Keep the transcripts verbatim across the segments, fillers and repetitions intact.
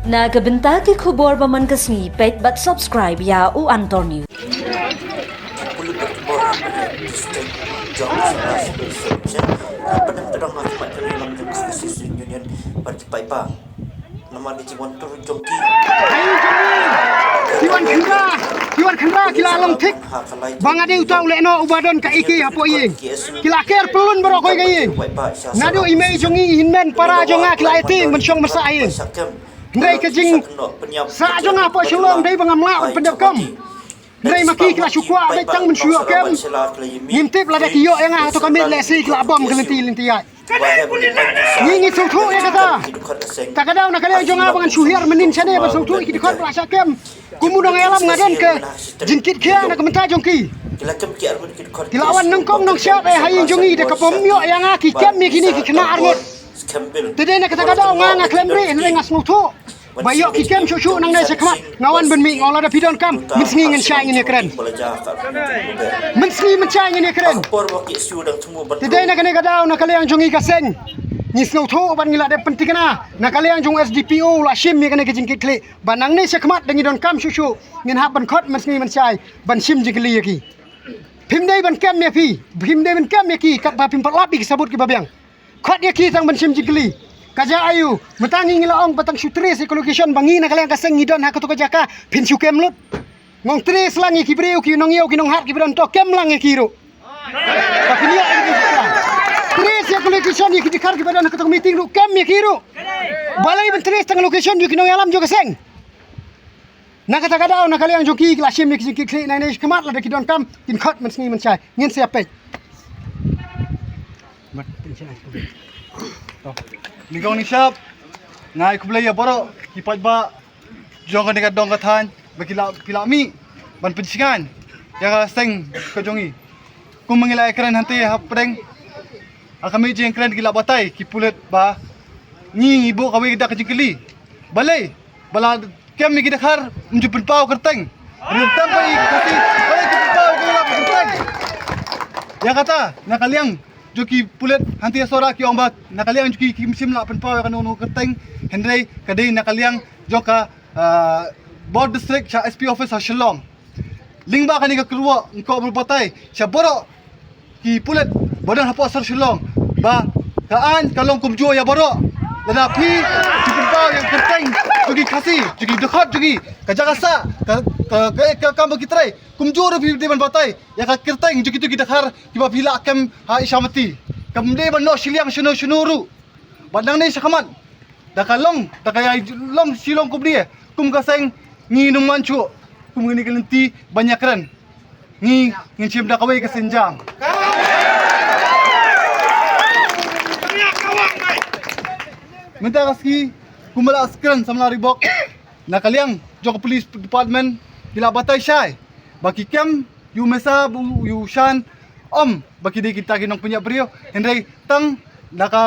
Na ka bynta ki khubor ba man ka sngi, peit bad subscribe ïa u Antor News. Namar ki jingwan tur jong ki, ki wan khyndra, ki wan khyndra ki la long thik. Ba nga dei uta u lehnoh uba don ka ïing hapoh ïing. Ki la ker pyllun baroh kawei ka ïing. Naduh i mei jong i, i hynmen para jong nga ki la ïating ban shong ban sah ïing. Hynrei ka jingsah jong nga hapoh Shillong dei ba ngam lah ban pyndep kem. Hynrei ma ki ki la shu kwah beit tang ban shu ïoh kem. Ngim tip lada ki ïoh ïa nga hato ka miet, lehse ki la bom ka lynti lynti ïaid. Ngi ngi sngewthuh ïa kata. Ta ka daw na ka liang jong nga ba ngan shu hiar mynnin shane ban sngewthuh ïa ki dkhot ba la shah kem. Kum u nongïalam nga don ka jingkitkhlieh na ka bynta jong ki. Ki la wan nyngkong nyngshap eh ha ïing jong ngi da kaba ym ïoh ïa nga ki kem ïa kine ki khynnah arngut. Te dei na kata ka daw nga nga khlem rieh hynrei nga sngewthuh ba ïoh ki kem shuh shuh nangne shakhmat. Nga wan ban mih, nga ong lada phi donkam, mynsngi ngin shai ngin ïakren. Mynsngi mynshai ngin ïakren. Te dei na kane ka daw na ka liang jong ngi ka seng, ngi sngewthuh bad ngi la dep pynthikna na ka liang jong u S D P O u la shim ïa kane ka jingkitkhlieh ba nangne shakhmat da ngi donkam shuh shuh ngin hap ban khot mynsngi mynshai ban shim jingkylli ïa ki. Phim dei ban kem ïa phi, phim dei ban kem ïa ki katba phim pat lap ïa ki sabut kiba biang. Khot ïa ki tang ban shim jingkylli. Ka jia aiu? Mynta ngi ngi la ong ba tang shu trace ïa ka location ba ngi na ka liang ka seng ngi don ha kato ka jaka, phin shu kem lut. Nga ong trace lang ïa ki briew, ki nongïew ki nonghat kiba don to, kem lang ïa ki ruh. Ba phin ïoh ïa ki jaka. Trace ïa ka location ïa ki dkhar kiba don ha kato ka meeting ruh, kem ïa ki ruh. Balei ban trace tang location jong ki nongïalam jong ka seng? Na kata ka daw na ka liang jong ki, ki la shim ïa ki jingkitkhlieh nangne shakhmat, lada ki donkam kin khot mynsngi mynshai. Ngin sa ïa peit. Nyngkong nyngshap nga ai khublei ïa baroh ki paidbah jong kane ka dong ka thaiñ ba ki la, ki la mih ban pynshngaiñ ïa ka seng ka jong ngi. Kum ma ngi la ïakren hangtei hapdeng ha ka mih jingkren, ki la batai ki pulit ba ngi ngi buh kawei ka dak jingkylli. Balei ba la kem ïa ki dkhar ym ju pynpaw kyrteng? Ri tam ba i Khasi, balei ki pynpaw ïa ki la kyrteng? Ïa kata na ka liang jong ki pulit hangtei Sohra ki ong ba na ka liang jong ki kim shym la pynpaw ïa kano kano kyrteng, hynrei ka dei na ka liang jong ka, ah, Border District sha S P office ha Shillong. Lyngba kane ka kyrwoh nga kwah ban batai sha baroh ki pulit ba don hapoh sor Shillong ba ka aiñ ka long kumjuh ïa baroh. Lada phi, phi pynpaw ïa ka kyrteng jong ki Khasi, jong ki dkhot jong ki, ka jaka sah, ka, ka, ka, ka kam ba ki trei, kumjuh ruh phi dei ban batai ïa ka kyrteng jong kito ki dkhar kiba phi la kem ha Isamati. Kam dei ban noh shiliang shano shano ruh. Bad nangne shakhmat da ka long, da ka ïa long shilong kumne, kum ka seng ngi nym man shuh kum kine ki lynti ban ïakren. Ngi ngin shim da kawei ka sienjam. Mynta ka sngi kumba la kren samla Reebok, na ka liang jong ka police department ki la batai shai ba ki kem ïa u Mesa bad ïa u Shan, ym ba ki dei kita ki nongpynïap briew, hynrei tang da ka,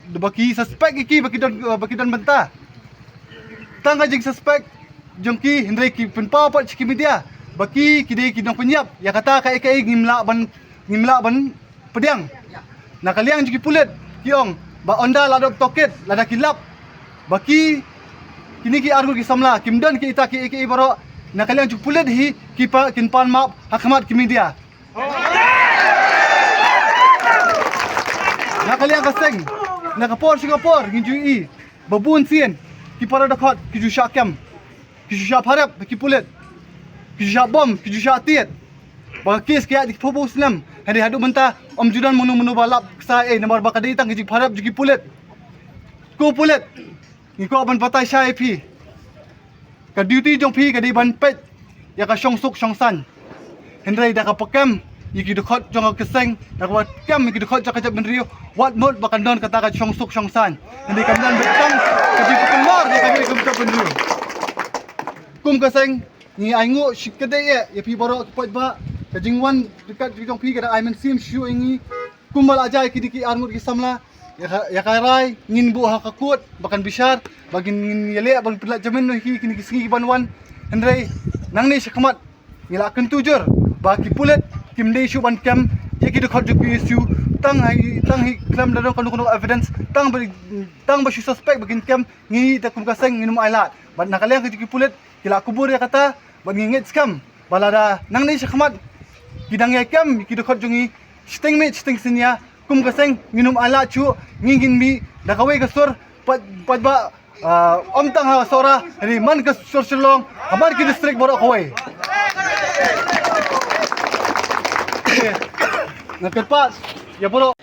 ba ki suspect ïa ki ba ki don, ba ki don bynta. Tang ka jingsuspect jong ki, hynrei ki pynpaw pat sha ki media ba ki, ki dei ki nongpynïap. Ïa kata kaei kaei ngim lah ban, ngim lah ban pdiang. Na ka liang jong ki pulit ki ong ba ynda la dep tohkit, lada ki lap ba ki, kine ki arngut ki samla kim don kita kiei kiei baroh, na ka liang jong ki pulit hi ki pa, kin pan map ha khmat ki media. Na ka liang ka seng, na ka por sha ka por ngi ju ïohi ba bun sien ki para dkhot ki ju shah kem, ki ju shah pharep ki pulit, ki ju shah bom, ki ju shah tied. Ba ka case ka ïaid da ki phew phew snem, hynrei haduh mynta ym ju don mano mano ba lap ksa ei, namar ba ka dei tang ka jingpharep jong ki pulit. Ko pulit, ngi kwah ban batai shai ïa phi. Ka duty jong phi ka dei ban peit ïa ka shongsuk shongsaiñ. Hynrei da kaba kem ïa ki dkhot jong ka seng, da kaba kem ïa ki dkhot jong ka jaitbynriew, wat mut ba kan don kata ka shongsuk shongsaiñ. Hynrei kan don beit tang ka jingpyllait ïa ka jaitbynriew. Kum ka seng ngi ainguh shikatdei ïa phi baroh ki paidbah, ka jingwan ryngkat jong phi ka dang ai mynsiem shuh ïa ngi. Kumba la jia ïa kine ki arngut ki samla, ïa ka, ïa ka rai ngin buh ha ka kot ba kan bishar, ba ngin, ngin ïaleh ban pynlait jamin noh ïa ki kine ki sngi ki ban wan. Hynrei nangne shakhmat ngi la kyntu jur ba ki pulit kim dei shuh ban kem ïa ki dkhot jong ki P S U, Tang hi, tang hi khlem da don kano kano evidence, tang ba, tang ba shu suspect ba kin kem, ngi da kum ka seng ngin ym ailad. Bad na ka liang ka jong ki pulit, ki la kubur ïa kata, bad ngi ngeit skhem ba lada nangne shakhmat ki dang ïa kem ki dkhot jong ngi, shiteng miet shiteng sien ïa, kum ka seng ngin ym ailad shuh, ngi ngin mih da kawei ka sur, pat, pat ba, ah, ym tang ha Sohra, hynrei man ka sor Shillong, ha man ki district baroh kawei. Nga kyrpad ïa baroh.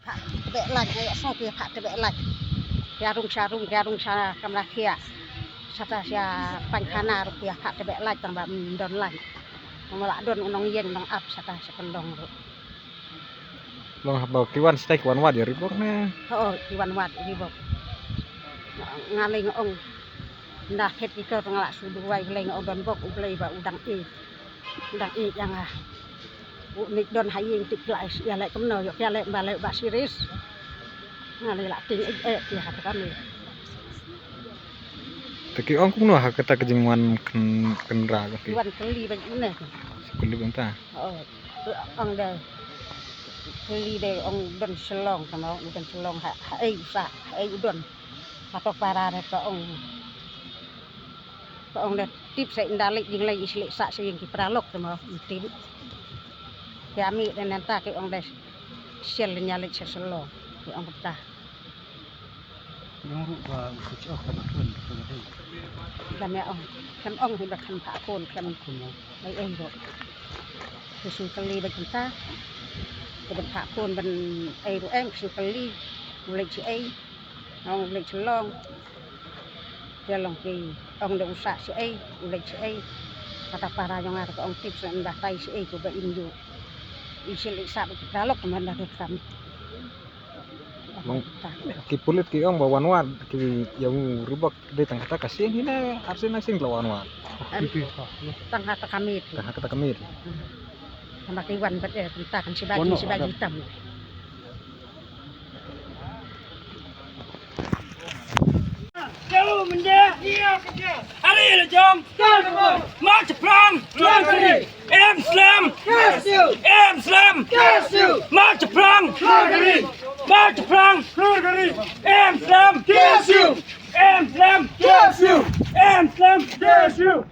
Phah tbeh lait, nga ïohsngew ki phah tbeh lait. Ki ïa rung sha rung, ki ïa rung sha kamra khiah. Sata sha paikhana ruh ki ïa phah tbeh lait tang ba ym don lait. Nga la don u nongïing nongap sata sha kyndong ruh. Long haba ki wan stai ki wan wad ïa Reebok ne? Ho, ki wan wad ïa Reebok. Nga lei nga ong. Nda phet ki kor nga la shu duwai, U Blei nga ong don bok, U Blei ba u dang ïeit. U dang ïeit ïa nga. U nik don ha ïing, tip ki la ïaleh kumno, ïoh ki ïaleh ba leh ba serious. Nga lei la tieng ïeit ïeit ïa kata ka mei. Te ki ong kumno ha kata ka jingwan kyn-, kynra ka ki? Ki wan kylli bad une. Kylli bad ta. Oh, ong de. Kylli de ong don Shillong, kano don Shillong ha, ha ei u sah, ha ei u don. Hato para de ka ong. Ka ong de tip sa ynda leit jingleit i shlei sah sa ïing ki paralok te mo, tip. Ki ami de nanta ki ong de sial nya leit sa Shillong. Ki ong kata. Ong ruh ba u sa chok ka ba khun ka ba dei. Dam ïa ong. Khlem ong hi ba khlem phah khun khlem khun mo. Ei ei ruh. Ki shu kylli ba kynta. Ki ban phah khun ban ei ruh eng ki shu kylli. U leit shi ei. Ong u leit Shillong. Te long ki ong de u sah shi ei, u leit shi ei. Kata para jong nga ka ong tip sa ynda tai shi ei ko ba im ju. I shi leit sah ba ki paralok man da kam. Long ki pulit ki ong ba wan wad ki ïa u Reebok dei tang kata ka sien hi ne arsien na sien la wan wad. Em, tang kata ka miet. Tang kata ka miet. Tang ba ki wan bad eh tang kan shi ba ji shi ba ji tam. Hari la jong. March plang. Em slem. Em slem. March plang. March plang. Em slem. Em slem. Em slem.